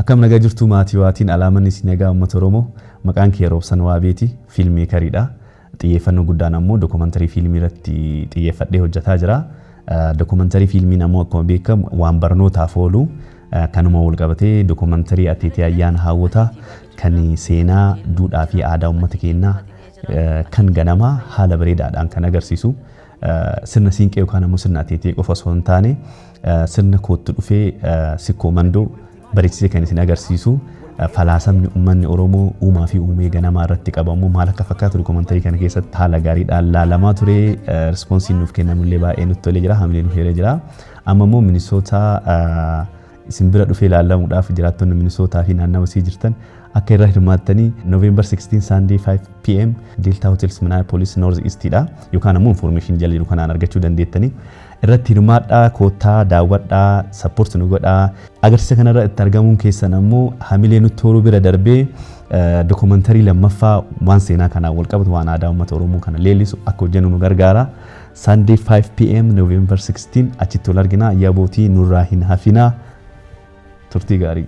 Akkam nagaa jirtuu maatii waatiin alaamanni isin nagaa uummata Oromoo? Maqaan kee Roobsan Waabeeti, filmmakeriidha. Xiyyeeffannoo guddaan ammoo documentary fiilmii irratti xiyyeeffadhee hojjetaa jira. Documentary fiilmiin ammoo akkuma beekamu waan barnootaaf oolu. Kanuma wal qabatee documentary Ateetee Ayyaana Hawwataa kan seenaa, duudhaa fi aadaa uummata keenyaa kan ganamaa haala bareedaadhaan kan agarsiisu, sirna siinqee yookaan ammoo sirna ateetee qofa osoo hin taane, sirna koottu dhufee sikkoo mandoo bareechisee kan isin agarsiisu, falaasamni uummanni Oromoo uumaa fi uumee ganamaa irratti qabamu maal akka fakkaatu documentary kana keessatti haala gaariidhaan laalamaa ture. Responseiin nuuf kennamullee baay'ee nutti tolee jira, hamilee nuuf hiree jira. Amma immoo Minisootaa isin bira dhufee ilaalamuudhaaf jiraattonni Minisootaa fi naannawa isii jirtan akka irra hirmaattanii November 16, Sunday, 5 p.m. Delta Hotels, Minneapolis North East dha, yookaan ammoo information jala jiru kanaan argachuu dandeettanii irratti hirmaadhaa, koottaa daawwadhaa, support nu godhaa. Agarsiisa kanarra itti argamuun keessan ammoo hamilee nutti horuu bira darbee documentary lammaffaa waan seenaa kanaan wal qabatu, waan aadaa uummata Oromoo kana leellisu akka hojjennu nu gargaara. Sunday, 5 p.m., November 16 achitti wal argina. Yabootii nurraa hin hafinaa. Turtii gaarii.